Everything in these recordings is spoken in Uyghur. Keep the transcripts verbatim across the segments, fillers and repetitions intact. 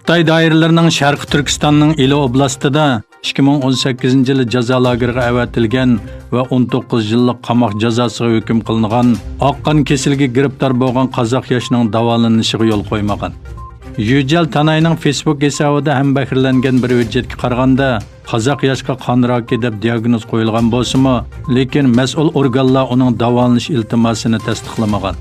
خىتاي دائىرىلىرىنىڭ شەرقىي تۈركىستاننىڭ ئىلى ئوبلاستىدا ئىككى مىڭ ئون سەككىزىنچى يىلى جازا لاگېرىغا ئەۋەتىلگەن ۋە ئون توققۇز يىللىق قاماق جازاسىغا ھۆكۈم قىلىنغان ئاق قان كېسىلىگە گىرىپتار بولغان قازاق ياشنىڭ داۋالىنىشىغا يول قويمىغان. يۈجيەل تاناينىڭ فېيسبۇك ھېسابىدا ھەمبەھىرلەنگەن بىر ھۆججەتكە قارىغاندا، قازاق ياشقا قان راكى دەپ دىياگنوز قويۇلغان بولسىمۇ، لېكىن مەسئۇل ئورگانلار ئۇنىڭ داۋالىنىش ئىلتىماسىنى تەستىقلىمىغان.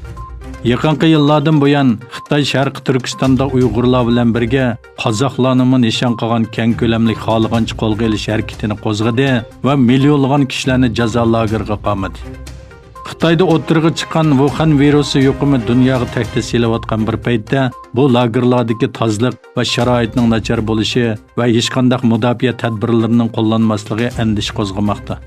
يېقىنقى يىللاردىن بۇيان خىتاي شەرقىي تۈركىستاندا ئۇيغۇرلار بىلەن بىرگە قازاقلارنىمۇ نىشان قىلغان كەڭ كۆلەملىك خالىغانچە قولغا ئېلىش ھەرىكىتىنى قوزغىدى ۋە مىليونلىغان كىشىلەرنى جازا لاگېرىغا قامىدى. خىتايدا ئوتتۇرىغا چىققان ۋۇخەن ۋىرۇسى يۇقۇمى دۇنياغا تەھدىت سېلىۋاتقان بىر پەيتتە، بۇ لاگېرلاردىكى تازىلىق ۋە شارائىتنىڭ ناچار بولۇشى ۋە ھېچقانداق مۇداپىئە تەدبىرلىرىنىڭ قوللانماسلىقى ئەندىشە قوزغىماقتا.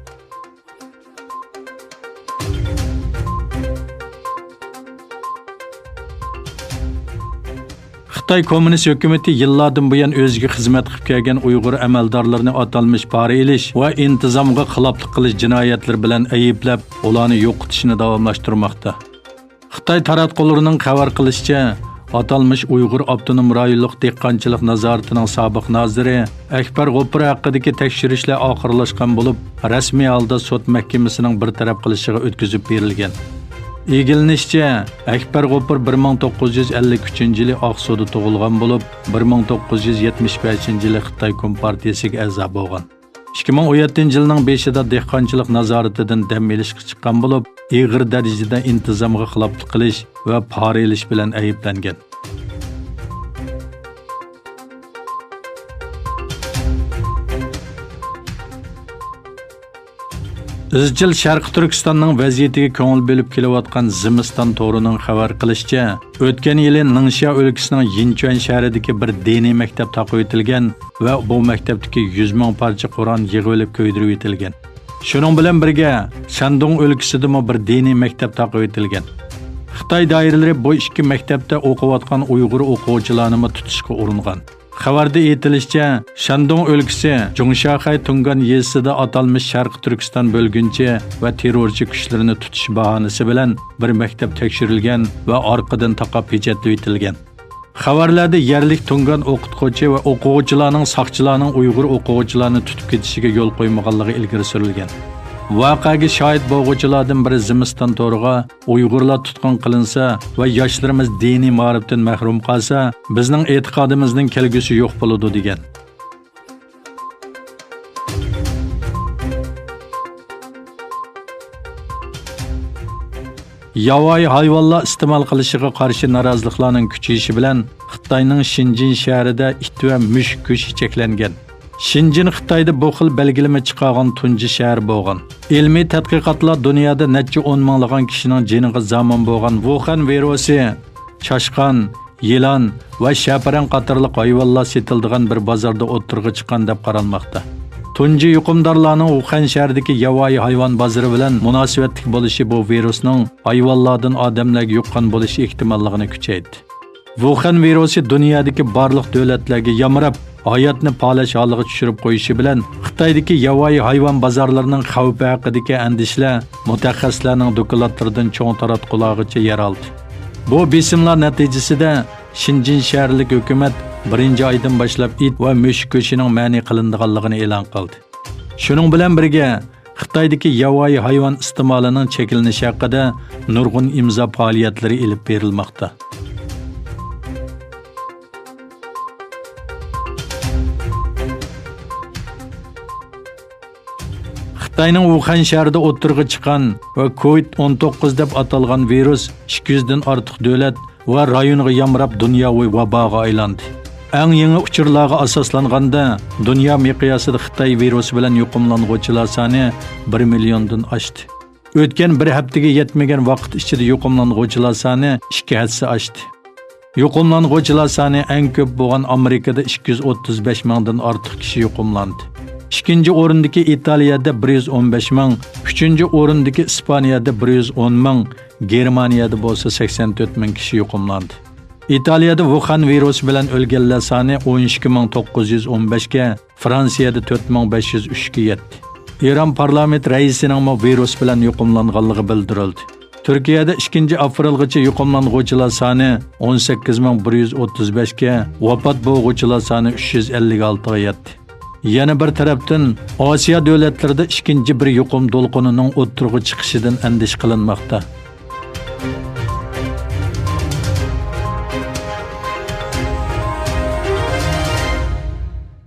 خىتاي كوممۇنىست ھۆكۈمىتى يىللاردىن بۇيان ئۆزىگە خىزمەت قىلىپ كەلگەن ئۇيغۇر ئەمەلدارلىرىنى ئاتالمىش پارا ئېلىش ۋە ئىنتىزامغا خىلاپلىق قىلىش جىنايەتلىرى بىلەن ئەيىبلەپ، ئۇلارنى يوقىتىشنى داۋاملاشتۇرماقتا. خىتاي تاراتقۇلىرىنىڭ خەۋەر قىلىشىچە، ئاتالمىش ئۇيغۇر ئاپتونوم رايونلۇق دېھقانچىلىق نازارىتىنىڭ سابىق نازىرى ئەكبەر غوپۇر ھەققىدىكى تەكشۈرۈشلەر ئاخىرلاشقان بولۇپ، رەسمىي ھالدا سوت مەھكىمىسىنىڭ بىر تەرەپ قىلىشىغا ئۆتكۈزۈپ بېرىلگەن. ئىگىلىنىشىچە، ئەكبەر غوپۇر بىر مىڭ توققۇز يۈز ئەللىك ئۈچىنچى يىلى ئاقسۇدا تۇغۇلغان بولۇپ، بىر مىڭ توققۇز يۈز يەتمىش بەشىنچى يىلى خىتاي كومپارتىيىسىگە ئەزا بولغان. ئىككى مىڭ ئون يەتتىنچى يىلنىڭ بېشىدا دېھقانچىلىق نازارىتىدىن دەم ئېلىشقا چىققان بولۇپ، ئېغىر دەرىجىدە ئىنتىزامغا خىلاپلىق قىلىش ۋە پارا ئېلىش بىلەن ئەيىبلەنگەن. ئىزچىل شەرقىي تۈركىستاننىڭ ۋەزىيىتىگە كۆڭۈل بۆلۈپ كېلىۋاتقان زىمىستان تورىنىڭ خەۋەر قىلىشىچە، ئۆتكەن يىلى نىڭشيا ئۆلكىسىنىڭ يىنچۈەن شەھىرىدىكى بىر دىنىي مەكتەپ تاقىۋېتىلگەن ۋە بۇ مەكتەپتىكى يۈز مىڭ پارچە قۇرئان يىغىۋېلىپ كۆيدۈرۈۋېتىلگەن. شۇنىڭ بىلەن بىرگە، شەندۇڭ ئۆلكىسىدىمۇ بىر دىنىي مەكتەپ تاقىۋېتىلگەن. خىتاي دائىرىلىرى بۇ ئىككى مەكتەپتە ئوقۇۋاتقان ئۇيغۇر ئوقۇغۇچىلارنىمۇ تۇتۇشقا ئۇرۇنغان. خەۋەردە ئېيتىلىشىچە، شەندۇڭ ئۆلكىسى جۇڭشياخەي تۇڭگان يېزىسىدا ئاتالمىش شەرقىي تۈركىستان بۆلگۈنچى ۋە تېررورچى كۈچلىرىنى تۇتۇش باھانىسى بىلەن بىر مەكتەپ تەكشۈرۈلگەن ۋە ئارقىدىن تاقاپ پېچەتلىۋېتىلگەن. خەۋەرلەردە يەرلىك تۇڭگان ئوقۇتقۇچى ۋە ئوقۇغۇچىلارنىڭ ساقچىلارنىڭ ئۇيغۇر ئوقۇغۇچىلارنى تۇتۇپ كېتىشىگە يول قويمىغانلىقى ئىلگىرى سۈرۈلگەن. ۋەقەگە شاھىت بولغۇچىلاردىن بىرى زىمىستان تورىغا، ئۇيغۇرلار تۇتقۇن قىلىنسا ۋە ياشلىرىمىز دىنىي مائارىپتىن مەھرۇم قالسا، بىزنىڭ ئېتىقادىمىزنىڭ كەلگۈسى يوق بولىدۇ، دېگەن. ياۋايى ھايۋانلار ئىستېمال قىلىشىغا قارشى نارازىلىقلارنىڭ كۈچىيىشى بىلەن، خىتاينىڭ شېنجېن شەھىرىدە ئىت ۋە مۈشۈك گۆشى چەكلەنگەن. شېنجېن خىتايدا بۇ خىل بەلگىلىمە چىقارغان تۇنجى شەھەر بولغان. ئىلمىي تەتقىقاتلار دۇنيادا نەچچە ئون مىڭلىغان كىشىنىڭ جېنىغا زامىن بولغان ۋۇخەن ۋىرۇسى، چاشقان، يىلان ۋە شەپىرەڭ قاتارلىق ھايۋانلار سېتىلىدىغان بىر بازاردا ئوتتۇرىغا چىققان دەپ قارالماقتا. تۇنجى يۇقۇمدارلارنىڭ ۋۇخەن شەھىرىدىكى ياۋايى ھايۋان بازىرى بىلەن مۇناسىۋەتلىك بولۇشى بۇ ۋىرۇسنىڭ ھايۋانلاردىن ئادەملەرگە يۇققان بولۇش ئېھتىماللىقىنى كۈچەيتتى. ۋۇخەن ۋىرۇسى دۇنيادىكى بارلىق دۆلەتلەرگە يامراپ، ھاياتنى پالەچ ھالىغا چۈشۈرۈپ قويۇشى بىلەن، خىتايدىكى ياۋايى ھايۋان بازارلىرىنىڭ خەۋپى ھەققىدىكى ئەندىشىلەر مۇتەخەسسىسلەرنىڭ دوكلاتلىرىدىن چوڭ تاراتقۇلارغىچە يەر ئالدى. بۇ بېسىملار نەتىجىسىدە، شېنجېن شەھەرلىك ھۆكۈمەت بىرىنچى ئايدىن باشلاپ ئىت ۋە مۈشۈك گۆشىنىڭ مەنئى قىلىنىدىغانلىقىنى ئېلان قىلدى. شۇنىڭ بىلەن بىرگە، خىتايدىكى ياۋايى ھايۋان ئىستېمالىنىڭ چەكلىنىشى ھەققىدە نۇرغۇن ئىمزا پائالىيەتلىرى ئېلىپ بېرىلماقتا. خىتاينىڭ ۋۇخەن شەھىرىدە ئوتتۇرىغا چىققان ۋە كوۋىد ئون توققۇز دەپ ئاتالغان ۋىرۇس ئىككى يۈزدىن ئارتۇق دۆلەت ۋە رايونغا يامراپ، دۇنياۋى ۋاباغا ئايلاندى. ئەڭ يېڭى ئۇچۇرلارغا ئاساسلانغاندا، دۇنيا مىقياسىدا خىتاي ۋىرۇسى بىلەن يۇقۇملانغۇچىلار سانى بىر مىليوندىن ئاشتى. ئۆتكەن بىر ھەپتىگە يەتمىگەن ۋاقىت ئىچىدە يۇقۇملانغۇچىلار سانى ئىككى ھەسسە ئاشتى. يۇقۇملانغۇچىلار سانى ئەڭ كۆپ بولغان ئامېرىكىدا ئىككى يۈز ئوتتۇز بەش مىڭدىن ئارتۇق كىشى يۇقۇملاندى. ئىككىنچى ئورۇندىكى ئىتالىيەدە بىر يۈز ئون بەش مىڭ، ئۈچىنچى ئورۇندىكى ئىسپانىيەدە بىر يۈز ئون مىڭ، گېرمانىيەدە بولسا سەكسەن تۆت مىڭ كىشى يۇقۇملاندى. ئىتالىيەدە ۋۇخەن ۋىرۇسى بىلەن ئۆلگەنلەر سانى ئون ئىككى مىڭ توققۇز يۈز ئون بەشكە، فرانسىيەدە تۆت مىڭ بەش يۈز ئۈچكە يەتتى. ئىران پارلامېنت رەئىسىنىڭمۇ ۋىرۇس بىلەن يۇقۇملانغانلىقى بىلدۈرۈلدى. تۈركىيەدە ئىككىنچى ئاپرېلغىچە يۇقۇملانغۇچىلار سانى ئون سەككىز مىڭ بىر يۈز ئوتتۇز بەشكە، ۋاپات بولغۇچىلار سانى ئۈچ يۈز ئەللىك ئالتىغا يەتتى. يەنە بىر تەرەپتىن، ئاسىيا دۆلەتلىرىدە ئىككىنچى بىر يۇقۇم دولقۇنىنىڭ ئوتتۇرىغا چىقىشىدىن ئەندىشە قىلىنماقتا.